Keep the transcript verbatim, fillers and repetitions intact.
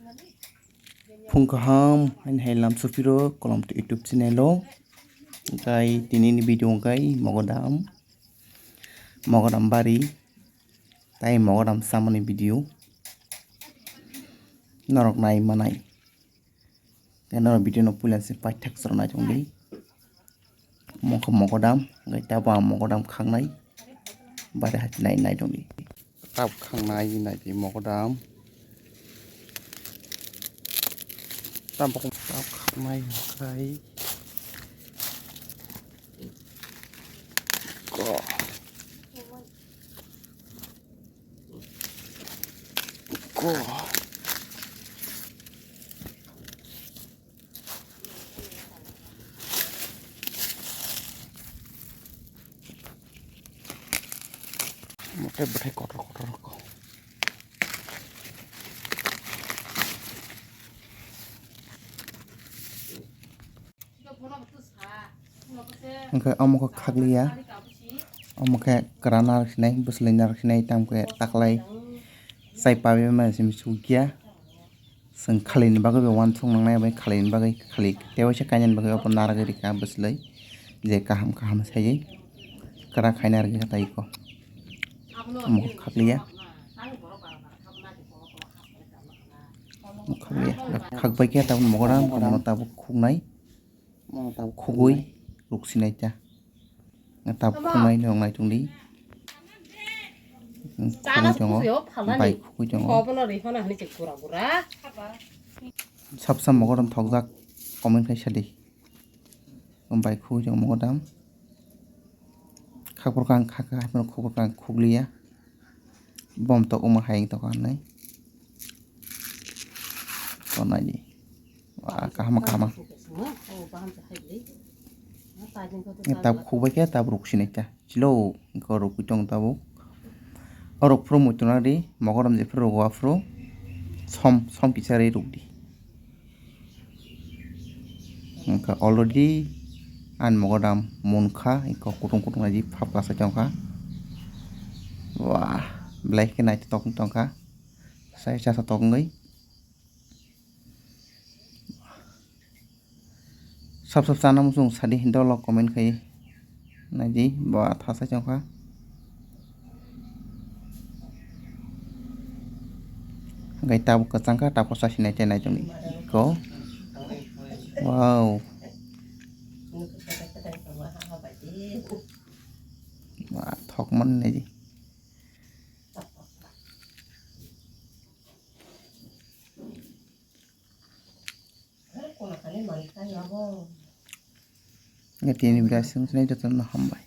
Phung kaham, haini hai lam sopiro kolom YouTube channel o. Hwnkhe tini ni video hwnkhe mogodam, mogodam bari, tai mogodam samani video. Norok nai manai. Tei norok video no puila se paithak chwrwng nai tongdi. Mokha mogodam, hwnkhe tabuk ang mogodam khaknai. Bari hati nai nai tongdi. Tab khaknai nai di mogodam. Tab tab khaknai khai. Ko. Ko. Mote bwthai kotor kotor ko. Hwnkhe omo khe khakliya, omo khe kwran narwk sinai, bwswlwi narwk sinai, tamo khe taklai chai pabi ma simi sukya. Chwng khalini bagwi bo uansuk nangnai, abo khalini bagwi khali tei waisa kainani bagwi obo narwgwi rikha bwswlwi, je kaham kaham saiwi kwrak khaina rwgwi kha tai ko. Omo khe khakliya. Khakliya. Khakbai khe tabuk mogodam, omono tabuk khuknai. Omono tabuk khugwi ruksinai ta. Tabuk khuknai nong nai tongdi. Khugwi tongo. Bai khugwi tongo. Sab sam mogodam thokjak comment khai sadi. Bai khugwi tongo mogodam. Khakphuru kha ang khakha, haphano khukphuru kha ang khukliya. Bom tok omo hai wng tokha hinwi. Tonai di. Wah, kaham kaham. Tabuk khukbai khe tabuk ruksinai ta. Chilo, wngkha rukwi tong tabuk. O rukphuru muitu nang di, mogodam jephuru rugo aphuru. Som, som kisa rwi rukdi. Wngkha already ani mogodam munkha, eko kutung kutung nai phap kasa tongkha. Wah, belai khe naithotok tongkha. Sai chasa tok wngwi. Sab sab chana muchung sadi dolok comment khai. Naidi, ba thasa chongkha. Hwnkhe tabuk kwchangkha, tabuk sasinai tei naitukni iko. Wow. Ba thokmani naidi. Tini video aswk nai jotono hambai.